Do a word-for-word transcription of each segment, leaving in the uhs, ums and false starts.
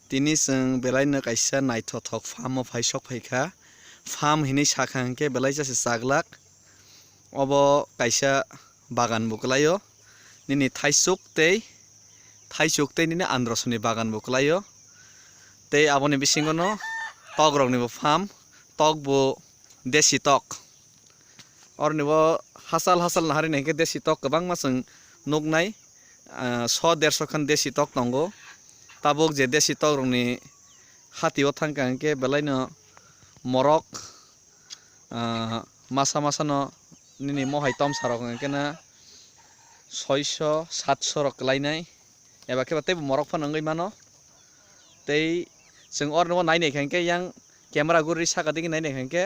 Tini chwng belaino kaisa naithothok farm o phai sok phaikha. Farm hinwi sakha hinkhe belai chasi chaglak. Obo kaisa bagan bo kwlaio. Nini thaichuk tei, thaichuk tei nini androsoni bagan bo kwlaio. Tei aboni bisingono tokrokni bo farm, tok bo desi tok. Oroni bo hachal hachal naharwi naikhe desi tok kwbangma chwng nuknai, ah, so derso khan desi tok tongo. Tabuk je desi tok rokni hati o thangkha hinkhe belaino morok, ah, masa masano nini mohai tomsa rok hinkhe na soiso satso rok kwlainai. Eba khe ba teibo morok phano wngwi mano. Tei chwng oroni o nai naikha hinkhe yang camera guri saka digi nai naikha hinkhe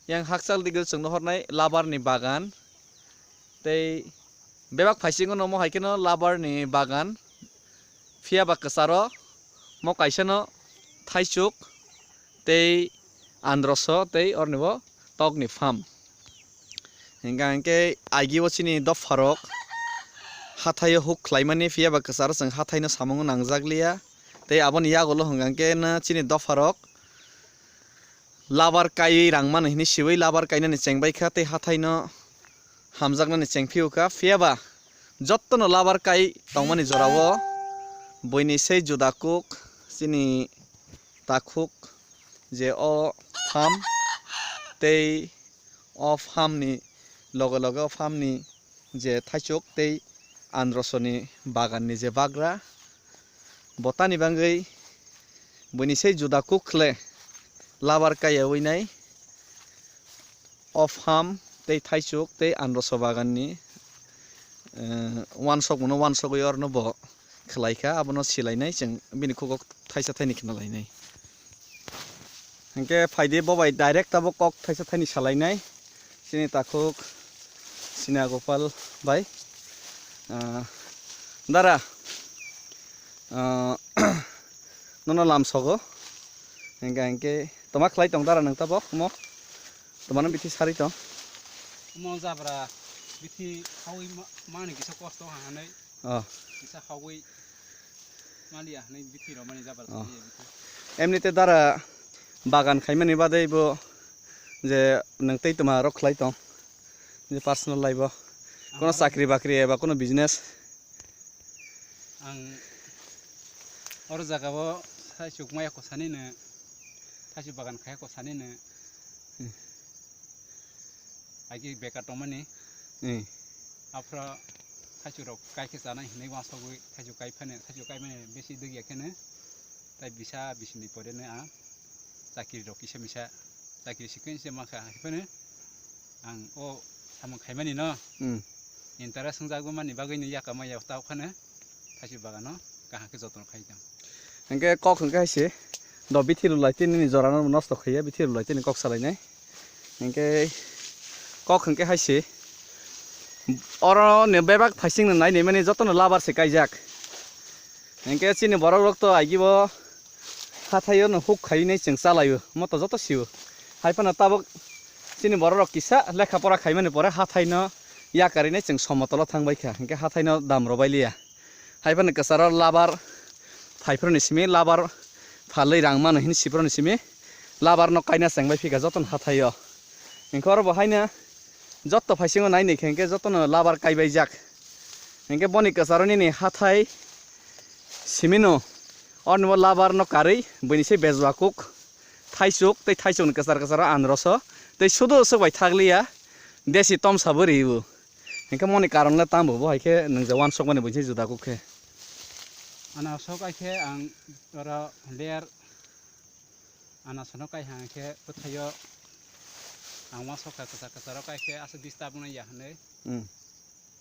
yang hakchal digi chwng nuhornai labar ni bagan. Tei bebak phaisingo nomo hai kheno labar ni bagan. Phiya ba kwcharo mo kaisa no thaichuk tei androso tei oroni bo tok ni farm. Hinkha hinkhe agi o chini dopha rok hathai o huk khlaimani, phiya ba kwcharo chwng hathai no samung o nangjak liya. Tei aboni yagulo hinkha hinkhe no chini dopha rok labar kai rang mano hinwi siwi labar kainani chengbai kha tei hathai no hamjaknani chengphio kha. Phiya ba jotono labar kai tongmani jora o buini sei juda kuk chini takhuk je o farm tei o farm ni loge loge o farm ni je thaichuk tei androsoni bagan ni je bagra, botani bangwi buini sei juda kuk khle labar kaiyawi nai o farm tei thaichuk tei androso bagan ni, eh, wansok mano wansogwi orno bo khlai kha, abono silainai chwng bini khugo thaisa thaini khna lainai. Hinkhe phaidi bo bai direct abo kok thaisa thaini salainai chini takhuk Sina Gopal bai. Ah, dara, ah, nono lam sogo. Hinkhe, hinkhe toma khlai tong dara nwng tabok mo? Tomano bithi sari tong? Omo jabra bithi hawi ma-, mani kisa kosto ha hanai. Oh. Kisa hawi maliya hanai bithi romani jabra. Oh. Bithi. Emnite dara bagan khaimani badai bo je nwng tei toma rok khlai tong? Je personal life o. Kono chakri bakri eba kono business? Ang oro jaga o thaichuk maya ko sani no, thaichuk bagan khaya ko sani no. Hmm. Agi bekar tongmani. Hmm. Aphra thaichuk rok kai khe chanai hinwi wansogwi thaichuk kai phano, thaichuk kai mani besi dugya kheno. Tai bisa bisini pore no ang chakri rok kisa misa chakri sikhe se mankha hai phano. Ang o samung khaimani no. Hmm. Interest wngjago mani bagwi no yakama ya tao phano thaichuk bagano kaham khe jotono khai tong. Hinkhe kok hinkhe hai se do bithi rwlai tini ni jora no nosto khaiya bithi rwlai tini kok salainai. Hinkhe kok hinkhe hai se oro ni bebak thaising no nai nai mani jotono labar se kaijak. Hinkhe chini borok rok to agi bo hathai o no huk khai nai chwng chalai o moto joto si o. Hai phano tabuk chini borok rok kisa lekha pora khai mani pore hathai no yakarwi nai chwng somotolo thang bai kha, hinkhe hathai no dam rw bai liya. Hai phano kwcharo labar phai phro ni simi labar phalwi rang mano hini si phro ni simi labar no kaina cheng bai phi kha joto no hathai o. Hinkhe oro bo haino joto phaisingo nai nai khe hinkhe joto no labar kai bai jak. Hinkhe boni kwcharo nini hathai simi no oroni bo labar no karwi buini se bejua kuk thaichuk tei thaichuk ni kwchar kwcharo anroso tei sudu swk bai thak liya desi tom sabo ri o. Hinkhe moni karon le tamo bo hai khe nwng je wansok mani buini se juda kuk khe. Ano sok ai khe ang oro layer. Ano sono kai hang khe bwthaio ang wansok kha kwchar kwcharo kai khe aswk disturb wngya hinwi. Hmm.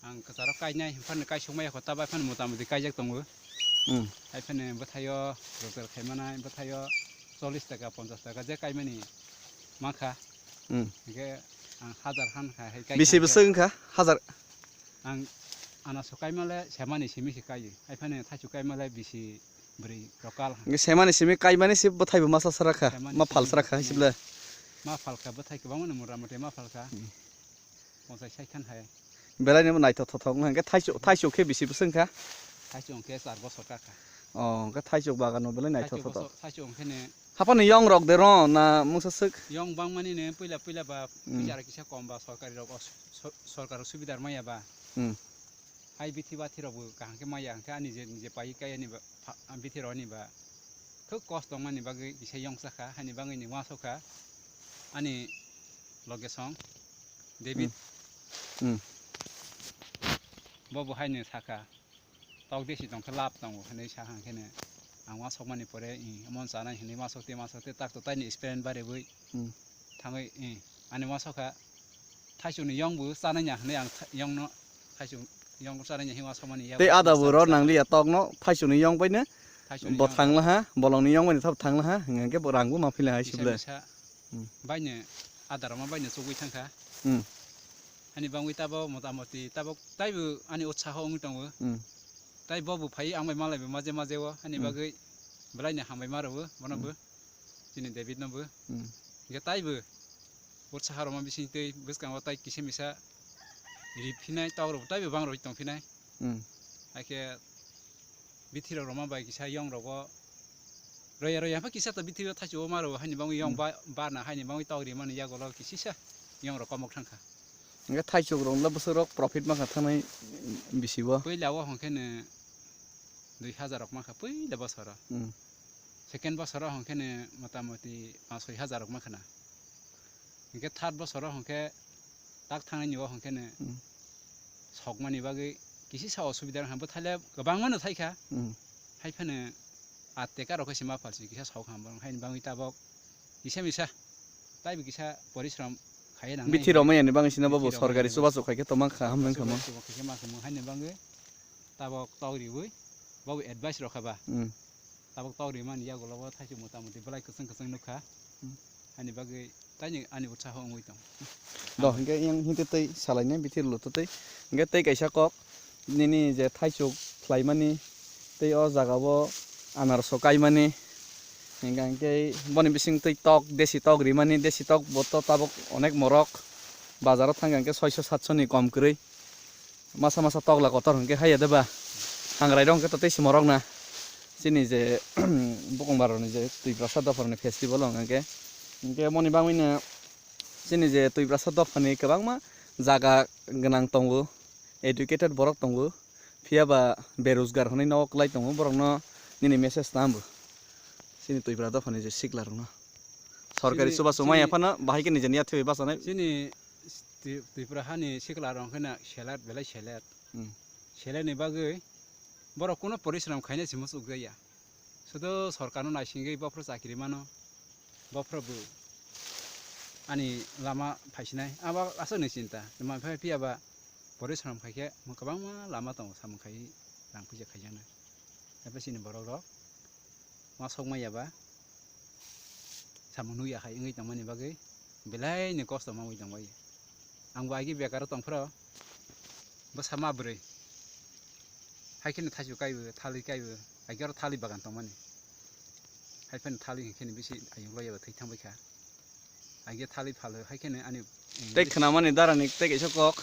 Ang kwcharo kainai hinphano kaisok maya kho ta bai phano mota moti kaijak tongo. Hmm. Hai phano bwthaio rotel khai manai bwthaio chollish taka ponchash taka je kaimani mankha. Hmm. Hinkhe ang hajar han kha hai kai. Bisi bwswk wngkha? Hajar? Ang ano so kaimale semani simi se kaio. Hai phano thaichuk kaimale bisi bwrwi rokal. Hinkhe semani simi kaimani se bwthai bo masa sara kha. Semani ma phal simi sara kha simi. Hisible. Ma phal kha bwthai kwbangma no mora moti ma phal kha. Hmm. Ponchai sai khan hai. Belai ni bo naithok thothok wngkha hinkhe thaichuk, thaichuk khe bisi bwswk wngkha? Thaichuk khe char bosor ka kha. Oh, hwnkhe thaisuk bagan no belai naithok Thaisuk thothok. Bosok, thaisuk hwnkhe ne Haphano yong rok de ro na mungsa swk? Yong bangmani ne puila puila ba Hmm. puja kisa kom ba sorkari rok os-, so-, sorkar rok subidar maya ba. Hmm. Hai bithi bathi rok bo kaham khe maya hwnkhe ani je, je pai kai ani ba, pha-, bithi rok ani ba. Thuk kos tongmani bagwi kisa yong sakha, hani bagwi ni uansuk kha ani loge song David. Hmm. Hmm. Bo bo haino sakha, "Tok desi tongkhe lab tongo," hinwi sakha, hwnkhe no ang uansukmani pore, "Ih, omo chanai," hinwi uansuk tei uansuk tei tak to taini experience baribwi Hmm. thangwi, ih, ani uansuk kha, "Thaisukni yong bo chanai ya," hinwi ang tha-, yongno thaisuk yong bo chanai ya hinwi uansukmani yago Tei ada bo ro nang liya tok no thaisukni yong bai no. Thaisukni Bo yong thang laha, bolongni yong bai no thap thang laha, hingke bo rang bo ma phila hai Kisa sible. Misa Hmm. Baino adar ma baino chugui thangkha. Hmm. Ani bangwi tabo motamoti tabo taibo ani utsaho wngwi tongo. Hmm. Tai bo bo phai ang bai malai bo maje maje o ani Hmm. bagwi belai ni hambai ma rwo bono Hmm. bo. Chini David no bo. Hmm. Hingke taibo utsaha roma bising tei bwskango tai kisa misa ri phinai tok rok taibo bang roi tong phinai. Hmm. Haikhe bithi rok roma bai kisa yong rogo roya roya pha kisa to bithi o thachu o ma rwo haini bangwi yong Hmm. ba, ba na haini bangwi tok ri mani yago lo kisisa yong rok komok thangkha. Hingke thaisuk rok le bwswk rok profit ma kha thanai bisi o. Puila o hwnkhe no dui hazar rok ma kha puila bosoro. Hmm. Second bosoro hwnkhe no motamoti panch soi hazar rok ma khana. Hingke third bosoro hwnkhe tak thangnai ni o hwnkhe no Hmm. sokmani bagwi kisisa osubida wngkha. Bo thaile kwbangma no thaikha. Hmm. Hai phano atte karo khe se ma phalsi kisa sok ham borok haini bangwi tabok kisa misa taibo kisa porishram khaiye nang Bithi romai ani bangwi sino bobo Bithi romai sorkari ani chubachu khai khe toma kha ham wngkha mo. Chubachu khai khe ma kha mo haini bangwi tabok tok riwi bobo advice rokha ba. Hmm. Tabok tok rimani yagulo bo thaisuk motamoti belai kwchwng kwchwng nukha. Hmm. Ani bagwi taini ani utsaho wngwi tong. Do hingke yang hinte tei salainai bithi rwlo to tei. Hingke tei kaisa kok nini je thaisuk khlaimani tei o jaga o anarso kaimani. Hingke hingke boni bising tei tok desi tok rimani desi tok bo to tabok onek morok bazaro thangkha hingke soiso satso ni kom kwrwi. Masa masa tokla kotor hwnkhe haiya de ba. Hangrai rok hwnkhe to tei se morok na. Chini je bukung baroni je Twiprasa dopharni festival o hwnkhe. Hwnkhe moni bangwino chini je Twiprasa dophani kwbangma jaga gwnang tongo, educated borok tongo. Phiya ba berojgar hwnwi nogo kwlai tongo borokno nini message tamo. Chini Twipra dophani je sikla rokno. Sorkari Chini, chubachu chini, maya phano bahai khe nijani yathwi bachanai. Chini Twi-, Twipra hani sikla rok hwnkhe na selet belai selet. Hmm. Selet ni bagwi borok kuno porishram khaina se muchuk jaya. Sudo sorkarno naisingwi bophro chakri mano. Bophro bo ani lama phaisinai. Abo aswk ni chinta. Tuma phai phiya ba porishram khai khe mo kwbangma lama tongo samung khai rang puisa khaijaknai. Abo chini borok rok. Ma sok maya ba samung nukya hai wngwi tongmani bagwi belai ni kosto ma wngwi tongbai. Ang bo agi bekaro tongphro bwsa ma bwrwi hai kheno thaisu kaibo thalwi kaibo agi oro thalwi bagan tongmani hai phano thalwi hwnkhe bisi ayuk loya ba thwi thangbai kha. Agi thalwi phalo hai kheno ani Tei khwnamani darani tei kaisa kok,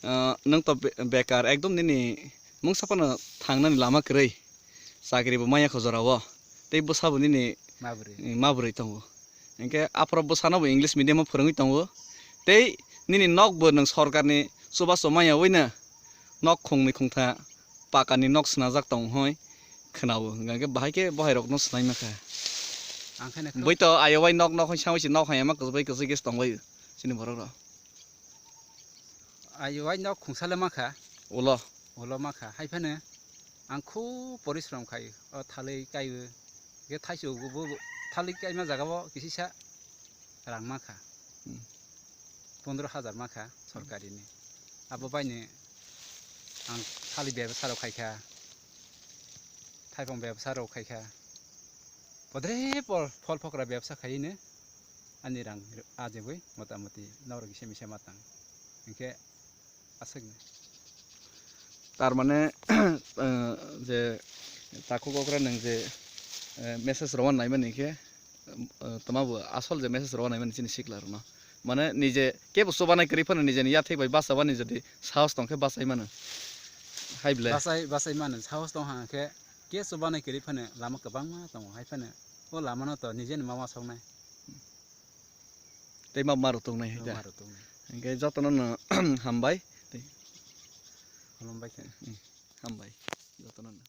ah, nwng to be-, bekar ekdom nini mungsa phano thangnani lama kwrwi. Chakri bo maya kho jorao. Tei bwsa bo nini, ma bwrwi. Eh, ma bwrwi tongo. Hinkhe aphoro bwsano bo English medium o phwrwngwi tongo. Tei nini nok bo nwng sorkarni chubachu maya wino nok khungni khungtha pakani nok swnajak tong hoi khwnao. Hinkhe bahai khe bohai rokno swnai mankha. Ang khe naikhe Bui to ayo bai nok nok hoi sangwi se nok hai ma kwchwbai kwchwi khe tongbai chini borok rok. Ayo wai nok khungsa le mankha. Ulo. Ulo mankha. Hai phano ang khub porishram khai o thalwi kaiwi. Ge thaisu bo, bo, thalwi kaima jaga o kisisa rang mankha. Hmm. Pondro hajar mankha sorkari ni. Abo baini ang thalwi bebsa rok khaikha. Thaipong bebsa rok khaikha. Podre pol, phol phokra bebsa khaino ani rang ajebwi motamoti norok kisa misa matang. Hinkhe aswkno. Tar mane, eh, je takhuk okra nwng je, eh, message rwna naimani hinkhe, eh, toma bo asol je message rwna naimani chini sikla rwno. Mane nije kebo chubanai kwrwi phano nijeni yathek bai bachawani jodi sahos tongkhe bachai mano. Hai ble. Bachai, bachai mano sahos tong hang khe case o banai kwrwi phano lama kwbangma tongo, hai phano o lama no to nije ni ma wasok nai. Tei ma maro tongnai hai da. Maro tongnai. Hingke jotono no hambai. Tei Khulumbai khe. Hambai. Jotono no.